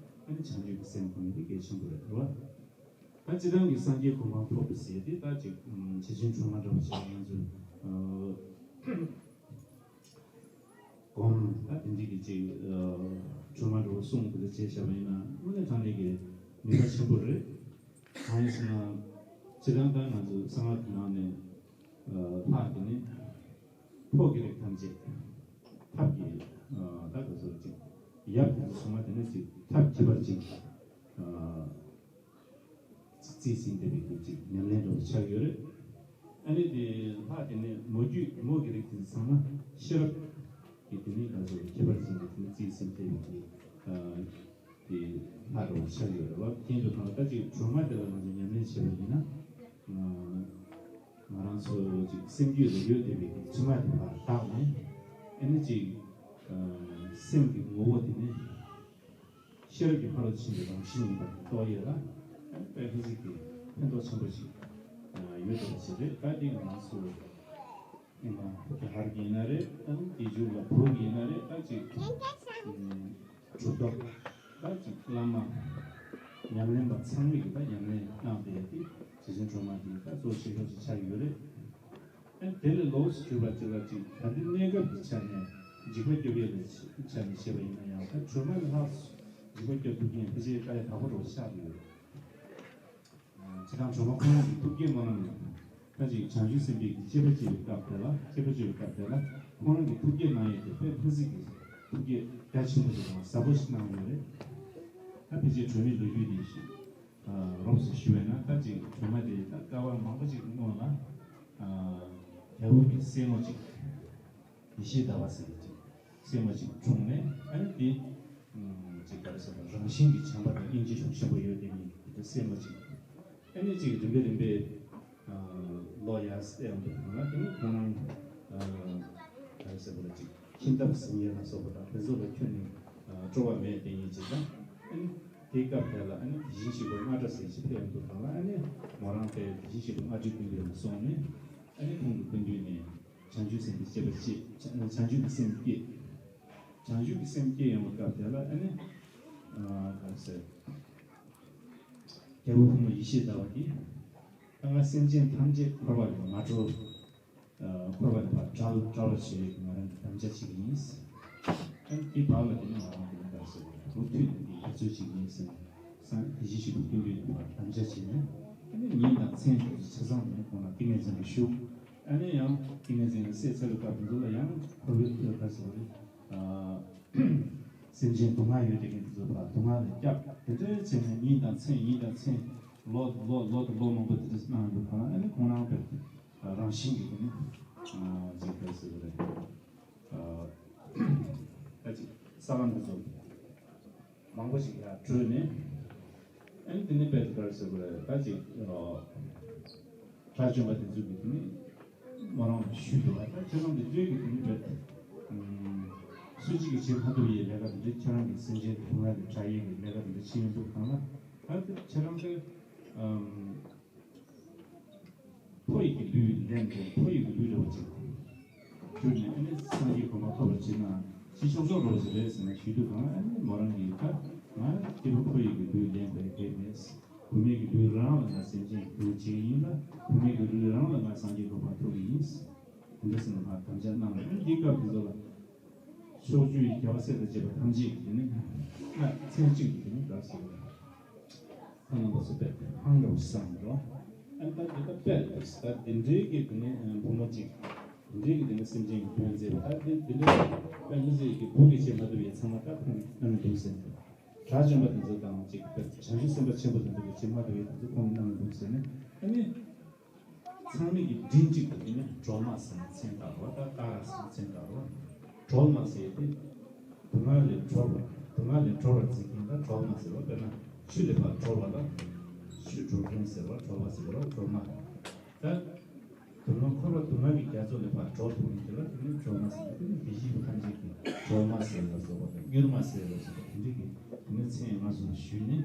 ཨ་ནི་བྱང་ཆུབ་ཀྱི་སེམས་སྒོམ་ཡས་དེ་གལ་ཆེན་པོ་རེད་བ། ད་སྤྱིར་བཏང་གི་སངས་རྒྱས་གོ་འཕང་ཐོབ་པ་ཟེར་དེ་ད་ཅིག་ཨུམ་རྗེ་བཙུན་སྒྲོལ་མ་འདྲ་བོ་ཞིག་ང་ཚོས་ཨ་སྒོམ་ད་དེ་འདྲ་གི་ཅིག་ཨ་སྒྲོལ་མ་འདྲ་བོ་གསུང་དེ་འདྲ་བྱས་བཞག་པ་ཡིན་ན་དངོས་གནས་དྲང་གནས་ཀྱི་ནུས་པ་ཆེན་པོ་རེད། གང་ཡིན་ཟེར་ན་སྤྱིར་བཏང་ད་ང་ཚོ་གསང་སྔགས་ཀྱི་ནང་ནས་ཨ་ལྷ་དེ་ནི་ཕོ་སྐྱེ་རིགས་ཐམས་ཅད་ཐབས་ཀྱིས་ཨ་ད་ག་ཚོད་ཅིག་ཡབ་དེ་ཚོ་ཚང་མ་དེ་ནི་ཅིག་ཐབས་ཀྱི་བར་ཅིག་ཨ། རྩིས་ཟིན་བསྡད་པའི་གི་ཅིག་ཉམས་ལེན་འདྲ་བོ་ཆགས་ཡོད་རེད། ཨ་ནི་དེ་ལྷ་དེ་ནི་མོ་རྒྱུད་མོ་གི་རིགས་དེ་ཚང་མ་ཤེས་རབ་ཀྱི་དེ་ནི་ང་ཚོ་ཁྱད་པར་ཅན་གྱི་དེ་ནི་རྩིས་ཟིན་བསྡད་པའི་གི་ཨ་དེ་ལྷ་འདྲ་བོ་ཆགས་ཡོད་རེད་བ། དེ་འདྲ་དང་ད་ཅིག་སྒྲོལ་མ་དེ་ལ་ང་ཚོ་ཉམས་ལེན་བྱས་པ་ཡིན་ན་ང་རང་ཚོ་ཅིག་སེམས་རྒྱུད་ལ་ཡོད་བསྡད་པའི་གི་དྲི་མ་དེ་ཕར་དག་ནས་ཨ་ནི་ཅིག་ཨ་སེམས་ཀྱི་ངོ་བོ་དེ་ནི། ཤེས་རབ་ཀྱི་ཕ་རོལ་ཏུ་ཕྱིན་པའི་རང་བཞིན་ཡིན་པ་རྟོགས་ཡས་ལ་དཔེ་ལྷུན་གྱིས་ཕན་ཐོགས་ཆེན་པོ་ཞིག་ཡོད་པ་ཞིག་རེད། ད་དེ་ང་རང་ཚོ་ཨེ་མ་དེ་ཧར་གྱི་ཡིན་ན་རེད། ཨ་ནི་དེ་མཇུག་ལ་བོད་ཀྱི་ཡིན་ན་རེད། ད་ཅིག་གྲུབ་ཐོབ་ད་ཅིག་བླ་མ་ཉམས་ལེན་པ་ཚང་མས་ཀྱི་ད་ཉམས་ལེན་གནང་བསྡད་དེ་རྗེ་བཙུན་སྒྲོལ་མ་དེ་ད་གཙོ་ཆེ་ཤོས་ཅིག་ཆགས་ཡོད་རེད། ཨ་དེ་ལས་ལོགས་སུ་གྱུར་པ་ཅིག་ལ་ཅིག་ད་ལྟའི་གནས་སྐབས་ཀྱི་ཆ་ནས་འཇིགས་པ་སྐྱོབ་ཡས་ལ་ཆ་ནས་བཤད་པ་ཡིན་ན་ཡང་ད་སྒྲོལ་མ་ལས་ལྷག་འཇིགས་པ་སྐྱོབ་ཐུབ་མཁན་ཕལ་ཆེར་དཀའ་ལས་ཁག་པོ་འདྲ་བོ་ཆགས་ཀྱི་ཡོད། སྤྱིར་བཏང་སྒྲོལ་མ་ཁོ་རང་གི་ཐུགས་བསྐྱེད་སྨོན་ལམ་ཡང་ད་ཅིག་བྱང་ཆུབ་སེམས་དཔའི་གི་སྤྱད་པ་སྤྱད་པའི་སྐབས་དེ་ལ་སྤྱད་པ་སྤྱད་པའི་སྐབས་དེ་ལ་ཁོ་རང་གི་ཐུགས་བསྐྱེད་གནང་ཡས་དེ་དཔེ་ལྷུན་གྱིས་ཐུགས་བསྐྱེད་རྒྱ་ཆེན་པོ་ཞིག་དང་ཟབ་པོ་ཞིག་གནང་ཡོད་རེད། ད་ཕལ་ཆེར་སྒྲོལ་མའི་ལོ་རྒྱུས་འདི་ཞིག་རོབ་ཙམ་ཞུས་པ་ཡིན་ན་ད་ཅིག་སྒྲོལ་མ་དེ་ད་སྐལ་བ་མང་པོ་ཅིག་གི་སྔོན་ལ་རྒྱལ་པོ་གི་སྲས་མོ་ཅིག་ཡེ་ཤེས་ཟླ་བ་ཟེར་བ་ཅིག་སྲས་མོ་ཅིག་འཁྲུངས་ནས་ཨ་ནི་དེ་ཅིག་ག་རེ་ཟེར་བ་རང་བཞིན་གྱི་བྱམས་པ་དང་སྙིང་རྗེ་ཤུགས་ཆེན་པོ་ཡོད་དེ་ནི་དེ་སྲས་མོ་ཅིག་ཨ་ནི་ཅིག་རིམ་པས་རིམ་པས་ལོ་ཡར་སླེབས་འདུག་ན་དེ་ནི་ཁོང་རང་ག་རེ་ཟེར་བ་ལ་ཅིག་ཁྱིམ་ཐབ་ཟིན་ཡས་ལ་སོགས་པ་དང་དེ་ཚོ་ལ་ཁྱོན་ནས་སྤྲོ་བ་མེད་དེ་ཡིན་ཅིག་དང་ཨ་ནི་དེའི་སྐབས་དེ་ལ་ཨ་ནི་དེ་བཞིན་གཤེགས་པ་རྔ་སྒྲ་ཟེར་ཅིག་ཕེབས་འདུག་ན་ལ་ཨ་ནི་མོ་རང་དེ་དེ་བཞིན་གཤེགས་པ་རྔ་སྒྲའི་སྐུ་མདུན་ལ་སོང་ནས་ཨ་ནི་ཁོང་གི་སྐུ་མདུན་ནས། བྱང་ཆུབ་སེམས་དཔའི་སྤྱད་པ་སྐྱེས། བྱང་ཆུབ་ཀྱི་སེམས་སྐྱེས། བྱང་ཆུབ་ཀྱི་སེམས་སྐྱེས་ཡོང་བའི་སྐབས་དེ་ལ་ཨ་ནི། ག་རེ་ཟེར། རྒྱལ་པོ་ཕོ་མོ་ཡེ་ཤེས་ཟླ་བ་འདི། ད་ང་སེམས་ཅན་ཐམས་ཅད་འཁོར་བ་ལས་མ་གྲོལ། འཁོར་བ་ནས་ཕར་བྲལ་བྲལ་བར་བྱེད་པའི་ང་རང་གི་དམ་བཅའ་ཅིག་ཡིན། ཨ་ནི་དེ་བར་ལ་དེ་ནས་ང་རང་གི་ལྟར་ཟེར་བ་མུ་མཐུད་ནས་དེ་དུས་ཚོད་ཅིག་ཡིན་ཟེར་ནས་སངས་དེ་བཞིན་གཤེགས་པ་ཀུན་འདུས་ལ་ཕར་དམ་བཅའ་བྱས་ནས། ཨ་ནི་ཉིན་དང་མཚན་དེ་ཚོ་ཆ་ཚང་དུ་ནས་ཁོང་ལ་ཏིང་ངེ་འཛིན་ལ་ཞུགས། ཨ་ནི་ཡང་ཏིང་ངེ་འཛིན་ལ་སད་ཚར་བའི་སྐབས་དེ་ཚོ་ལ་ཡང་འཁོར་བའི་དུས་ལ་ཟེར་བ་རེད། སེམས་ཅན་སྡུག་བསྔལ་ཡོད་བསྡད་མཁན་དེ་ཚོ་ཕར་སྡུག་བསྔལ་ལས་བསྐྱབས། དེ་འདྲའི་བྱས་ནས་ཉིན་དང་མཚན་ཉིན་དང་མཚན་ལོ་ལོ་ལོ་དང་ལོ་མང་པོ་དེ་འདྲ་གནང་ཡོད་པ་ལ། ཨ་ནི་ཁོང་རང་དཔེ་རང་བཞིན་གྱིས་དེ་ནི་ཅིག་དཔེ་ཟེར་བ་རེད། ད་ཅིག་ས་ལམ་དེ་ཚོ་མང་པོ་ཞིག་ཡར་བགྲོད་ནས། ཨ་ནི་དེ་ནི་དཔེ་དེ་ག་རེ་ཟེར་དགོས་རེད། ད་ཅིག་དགྲ་བཅོམ་པ་དེ་ཚོ་གིས་དེ་ནི་མོ་རང་ལ་ཞུས་འདུག་ད་ཁྱེད་རང་དེ་འདྲའི་གི་དེ་ནི་དཔེ་སུ་གཅིག་གིས་བྱེད་མ་ཐུབ་པའི་ལས་ཀ་དེ་འདྲའི། ཁྱེད་རང་གིས་སེམས་ཅན་སྡུག་བསྔལ་ལས་བསྒྲལ་ཡས་ཀྱི་ལས་ཀ་དེ་འདྲ་བྱེད་མི་འདུག་གང་ལ། ད་དེ་ཁྱེད་རང་དེ་ཕོ་ཡི་གི་ལུས་ལེན་ཏེ་ཕོ་ཡི་གི་ལུས་རེ་བ་ཅིག་གྱུར་ནས། ཨ་ནི་སངས་རྒྱས་གོ་འཕང་ཐོབ་པར་བྱེད་ན་ཅི་ཆོག་ཆོག་རེ་བ་ཅིག་རེད་ཟེར་ནས་ཞུས་དུས་གང་། ཨ་ནི་མོ་རང་གིས་ད་ང་སྐྱེས་བུ་ཕོ་ཡི་གི་ལུས་ལེན་པའི་གེགས་མེད། བུད་མེད་ཀྱི་ལུས་རང་ལ་ང་སེམས་ཅན་གྱི་བུ་བྱེད་ཀྱི་ཡིན་ལ། བུད་མེད་ཀྱི་ལུས་རང་ལ་ང་སངས་རྒྱས་གོ་འཕང་ཐོབ་ཀྱི་ཡིན། དེ་འདྲ་ཟེར་ནས་ཕར་དམ་བཅའ་གནང་བ་རེད། འདི་སྐབས་དེ་ཚོ་ལ་ཕྱོགས་བཅུའི་རྒྱལ་བ་སྲས་དང་བཅས་པ་ཐམས་ཅད་ཀྱིས་དེ་ནི་སྔར་མཚན་གཅིག་ཏུ་དེ་ནི་བདག་གཟིགས་པ་རེད། ཁོང་རྣམ་པ་ཚོ་དཔེ་ཧང་འདྲ་བོ་བསམ་འགྲོ། ཨ་ནི་ད་འདི་ལྟ་དཔེ་རེད། ད་འདི་འདྲའི་གི་དེ་ནི་བུ་མོ་གཅིག་འདི་འདྲའི་གི་དེ་ནི་སེམས་ཅན་གྱི་དོན་མཛད་པ། ད་འདི་འདི་འདྲའི་དཔེ་མི་སྲིད་ཀྱི་བུ་གིས་བྱེད་མ་ཐུབ་པའི་ཚང་མ་ད་ཁོང་གིས་གནང་གི་འདུག་ཟེར། དགྲ་བཅོམ་པ་དེ་ཚོ་དང་གཅིག་དཔེ་བྱང་ཆུབ་སེམས་དཔའ་ཆེན་པོ་དེ་ཚོ་གིས་བྱེད་མ་ཐུབ་པའི་དེ་ཚོ་ཁོང་གིས་གནང་གི་འདུག་ཟེར་ནས། ཨ་ནི། ཚང་མས་ཀྱི་མགྲིན་གཅིག་ཏུ་དེ་ནི་སྒྲོལ་མ་ཟེར་ནས་མཚན་བཏགས་པ། ད་ཀ་ར་ཟེར་ནས་མཚན་བཏགས་པ། སྒྲོལ་མ་ཟེར་ཏེ། སྡུག་བསྔལ་ལས་སྒྲོལ་བ། སྡུག་བསྔལ་ལས་སྒྲོལ་བར་མཛད་མཁན་ལ་སྒྲོལ་མ་ཟེར་བ། དཔེར་ན་ཆུ་ལས་ཕར་སྒྲོལ་བ་ལ་ཆུ་སྒྲོལ་མཁན་ཟེར་བ། སྒྲོལ་བ་ཟེར་བ་ལ་སྒྲོལ་མ། ད་སྡུག་བསྔལ་འཁོར་བ་སྡུག་བསྔལ་གྱི་རྒྱ་མཚོ་ལས་ཕར་སྒྲོལ་ཐུབ་མཁན་དེ་ལ་དེ་ནི་སྒྲོལ་མ་ཟེར་བ། དེ་ནི་དེ་བཞིན་ཐམས་ཅད་ཀྱི་སྒྲོལ་མ་ཟེར་ལ་སོགས་པ་དང་མྱུར་མ་ཟེར་ལ་སོགས་པ་དེ་འདྲ་གི་དེ་ནི་མཚན་ཡང་ལྔ་བཟུང་ཞུས་ནས།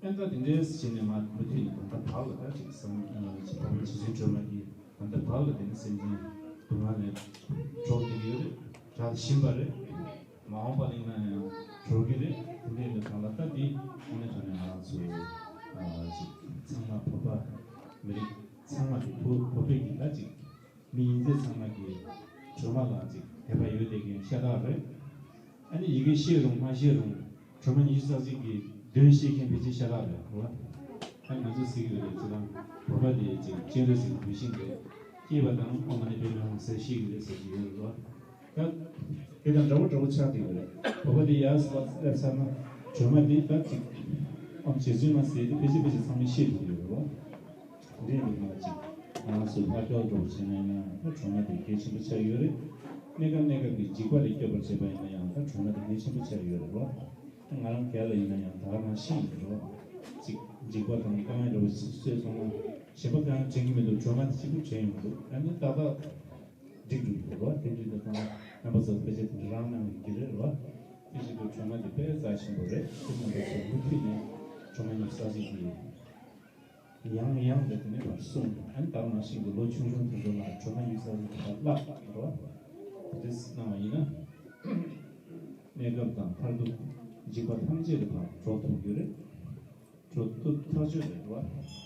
ཨེ་ད་དེ་འདྲའི་བྱས་ནས་མ་མུ་མཐུད་ནས་ད་ལྟ་བར་ལ་ད་ཅིག་བསམ་ཅིག་བ་རྗེ་བཙུན་སྒྲོལ་མ་གིས་ད་ལྟ་བར་ལ་དེ་ནི་སེམས་ཅན་སྡུག་བསྔལ་ནས་སྒྲོལ་བསྡད་ཀྱི་ཡོད་རེད། སྒྲོལ་བཞིན་པ་རེད། མ་འོངས་པ་ལ་ཡིན་ན་ཡང་སྒྲོལ་གྱི་རེད། དེ་འདྲའི་ནས་གང་ལ་ད་དེ་དངོས་གནས་དྲང་གནས་ང་རང་ཚོ་ཅིག་ཚང་མ་བོད་པ་མི་རིགས་ཚང་མ་གི་བོད་བོད་པའི་གི་ད་ཅིག་མི་ཡིན་ཚད་ཚང་མ་གིས་སྒྲོལ་མ་ལ་ཅིག་དད་པ་ཡོད་བསྡད་མཁན་ཤ་སྟག་རེད། ཨ་ནི་ཡི་གེ་ཤེས་རུང་མ་ཤེས་རུང་སྒྲོལ་མ་ཉི་ཤུ་རྩ་གཅིག་གི་དོན་ཤེས་མཁན་ཕལ་ཆེར་ཤ་སྟག་རེད་རོ། ཨ་ནི་ང་ཚོ་ཟེར་གྱི་ཡོད་རེད། ཅི་ལ་བོད་པ་དེ་ཅིག་སྤྱན་རས་གཟིགས་ཀྱི་བུད་ཤིང་རེད། སྐྱེས་པ་དང་ཨོཾ་མ་ཎི་པདྨེ་ཧཱུྃ་ཟེར་ཤེས་ཀྱི་རེད་ཟེར་གྱི་ཡོད་རེད་རོ། ད་དེ་དང་འདྲ་བོ་འདྲ་བོ་ཆགས་བསྡད་ཡོད་རེད། བོད་པ་དེ་ཡར་སླེབས་ཚར་ན་སྒྲོལ་མ་དེ་ད་ཅིག་ཨོཾ་རྗེ་བཙུན་མ་ཟེར་དེ་ཕལ་ཆེར་ཕལ་ཆེར་ཚང་མས་ཤེས་ཀྱི་ཡོད་རེད་རོ། འདི་འདི་མ་ཅིག་ང་རང་ཚོའི་ལྷ་སྐལ་འགྲོ་བྱེད་ན་ཡང་ད་སྒྲོལ་མ་དེ་གལ་ཆེན་པོ་ཆགས་ཡོད་རེད། གནས་སྐབས་གནས་སྐབས་ཀྱི་འཇིགས་པ་ལས་སྐྱོབ་པར་བྱེད་པ་ཡིན་ན་ཡང་ད་སྒྲོལ་མ་དེ་གལ་ཆེན་པོ་ཆགས་ཡོད་རེད་རོ། ད་ང་རང་སྒེར་ལ་ཡིན་ན་ཡང་ད་ག་ནང་བཞིན་ཡིན་རོ། ཅིག་འཇིགས་པ་དང་དཀའ་ངལ་འདྲ་བོ་ཞིག་སོས་སོང་ན་གཞན་པ་གང་ཡང་དྲན་གྱི་མི་འདུག་སྒྲོལ་མ་དེ་གཅིག་པུ་དྲན་ཡོང་གི་འདུག་ཨ་ནི་ཏག་ཏག་འགྲིག་འགྲོ་གི་རེད་རོ། དེ་འདྲའི་འདི་ཚང་མ་རྣམ་པ་ཚོ་ཕལ་ཆེར་དེ་འདྲ་རང་གནང་གི་རེད་རོ། དེ་བཞིན་དུ་སྒྲོལ་མ་དེ་དཔེ་རྩ་ཆེན་པོ་རེད། དེ་རྣམ་པ་ཚོ་མུ་མཐུད་ནས་སྒྲོལ་མ་ཉི་ཤུ་རྩ་གཅིག་གི་ཡང་ཡང་དུ་དེ་ནས་ཕར་གསུངས། ཨ་ནི་ད་ག་ནང་བཞིན་གྱི་ལོ་ཆུང་ཆུང་དེ་ཚོ་ལ་སྒྲོལ་མ་ཡིག་ཚང་གི་ཕར་བཀླགས་འགྲོ་བ་དེ་འདྲ་གནང་བ་ཡིན་ན། གནས་སྐབས་དང་མཐར་ཐུག་འཇིགས་པ་ཐམས་ཅད་ལས་ཕར་གྲོལ་ཐུབ་ཀྱི་རེད། གྲོལ་ཐུབ་ཐག་ཆོད་རེད་བ།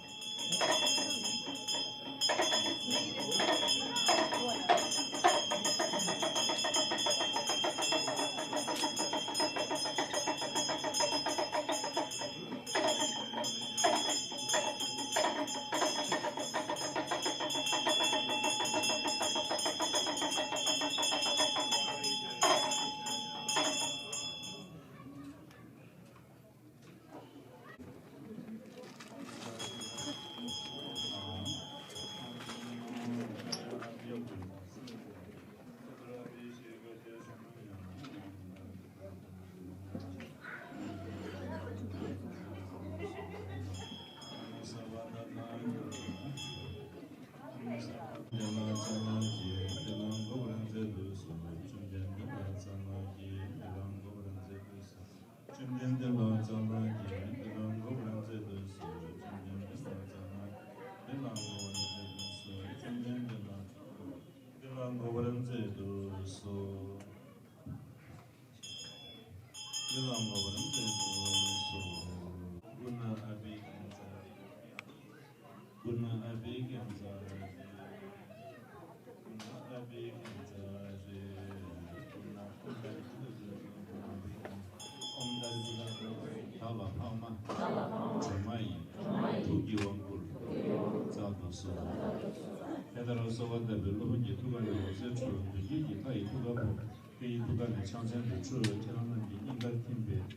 དེ་ལྟར་གསོལ་བ་བཏབ་པའི་སློབ་དཔོན་གྱི་ཐུགས་ཀ་ནས་འོད་ཟེར་འཕྲོས། མདུན་བསྐྱེད་ཀྱི་མཐའ་ཡི་ཐུགས་ཀ་ཕོག། སྐུ་ཡི་ཐུགས་ཀ་ནས་ཕྱག་མཚན་དུ་འཕྲོས། ཁྱེད་རང་རྣམས་ཀྱི་སྙིང་གར་ཐིམ་པས།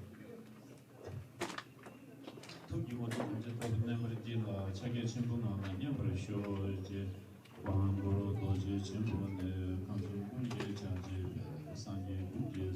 ཐུགས་ཀྱི་དངོས་གྲུབ་ཐམས་ཅད་ལྟ་བུ་གནས་པར་བགྱིད་ལ། ཕྱག་རྒྱ་ཆེན་པོ་ངང་ལ་མཉམ་པར་ཞོག་ཅེས། དབང་བསྐུར་རྡོ་རྗེ་ཆེན་པོ་ནས། ཁམས་གསུམ་ཀུན་གྱི་ཕྱག་བགྱིས་པའི་སངས་རྒྱས་ཀུན་གྱི།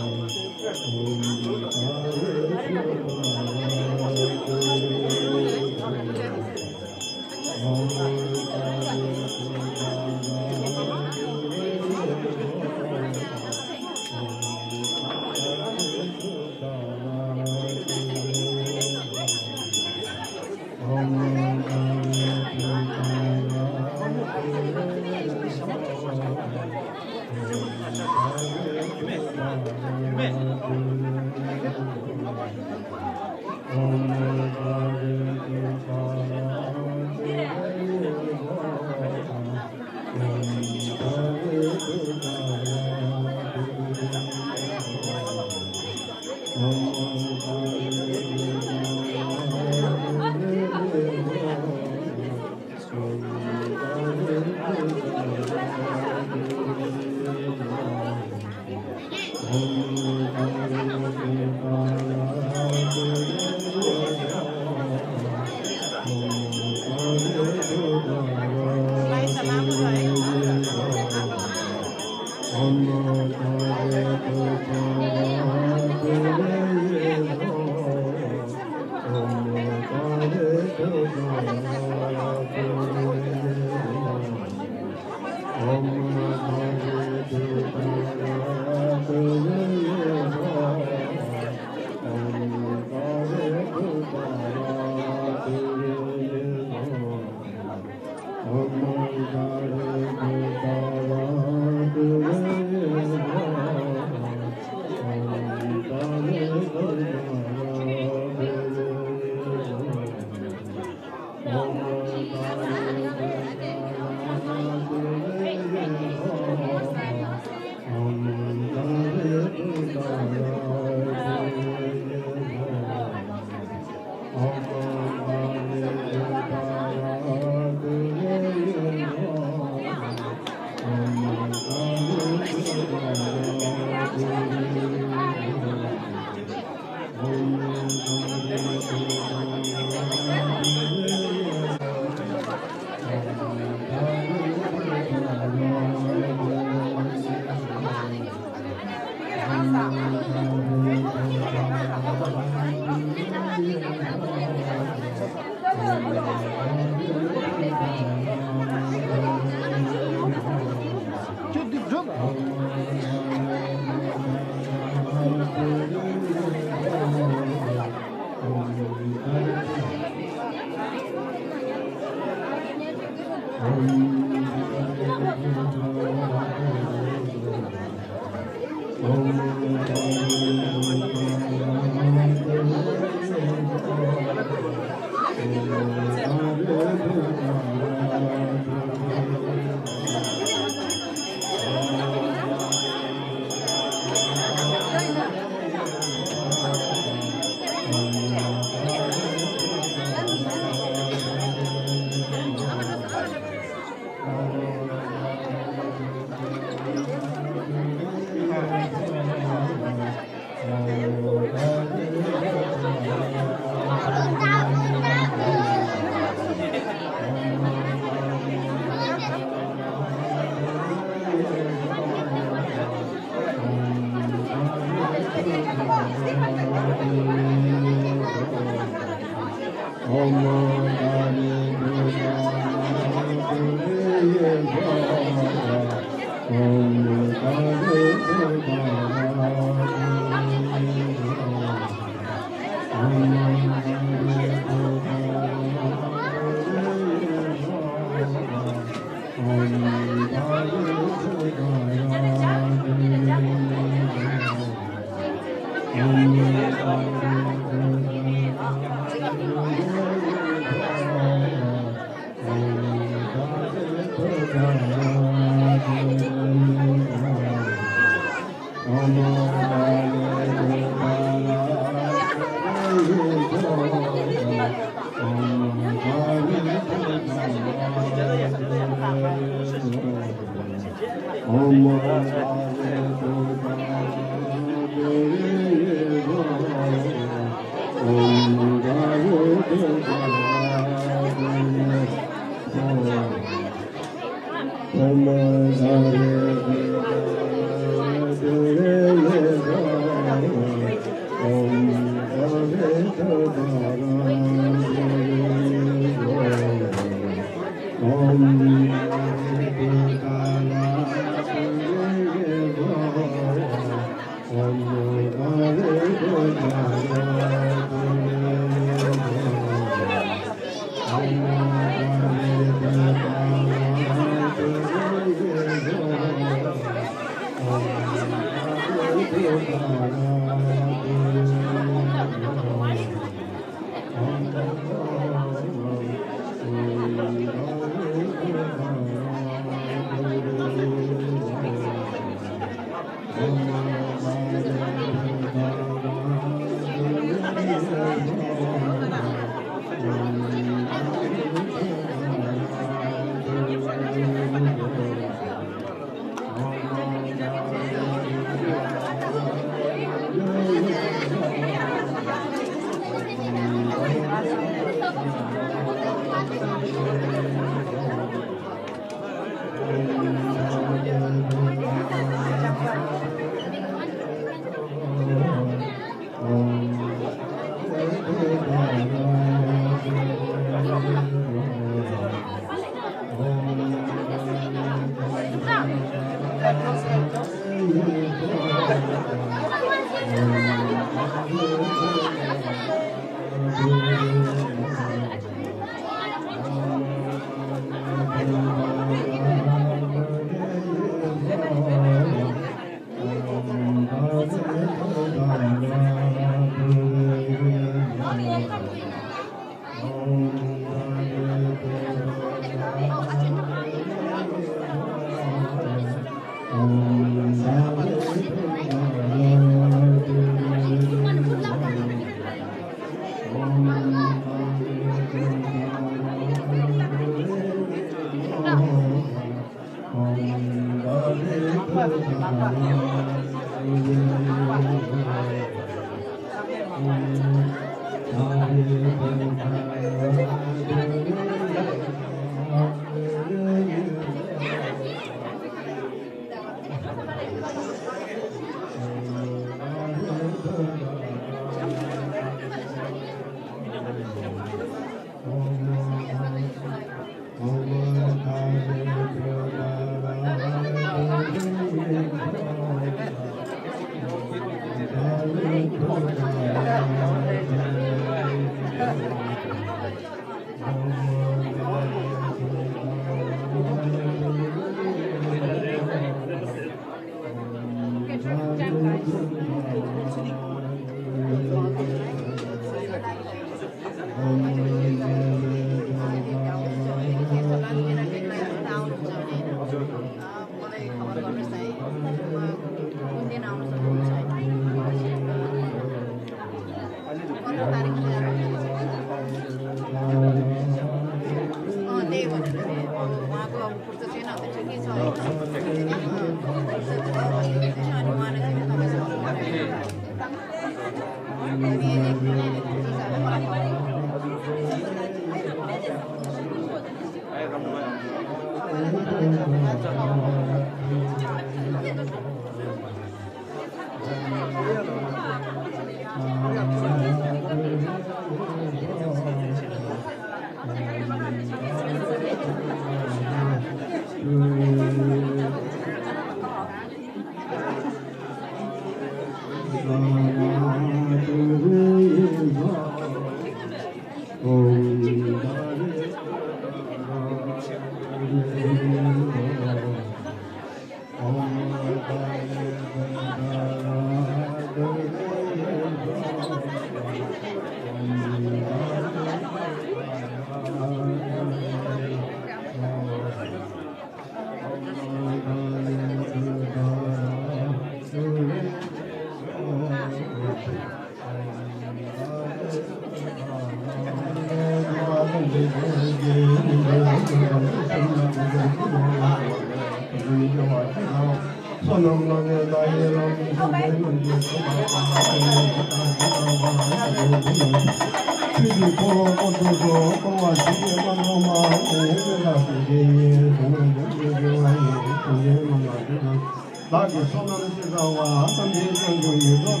བདག་གི་བསོད་ནམས་ཤེས་བྱ་བ་ཐམས་ཅད་བྱང་ཆུབ་ཡིད་འཕྲོག་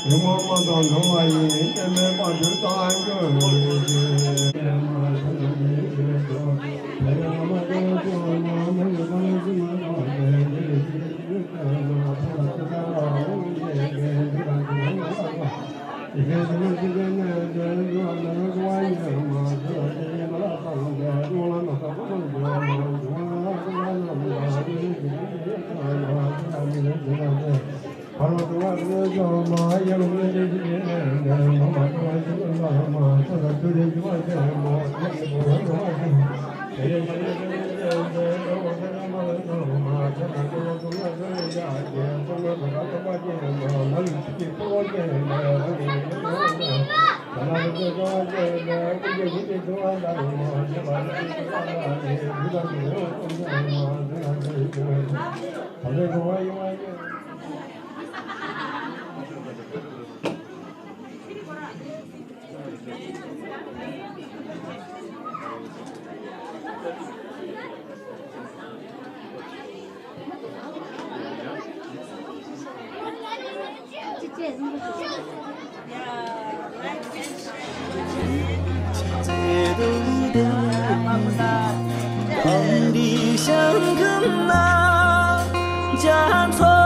ཡིད་འོང་མ་དང་འགྲོ་བ་ཡི་སྐྱེ་མེད་པ་དུས་དང་རྒྱུན་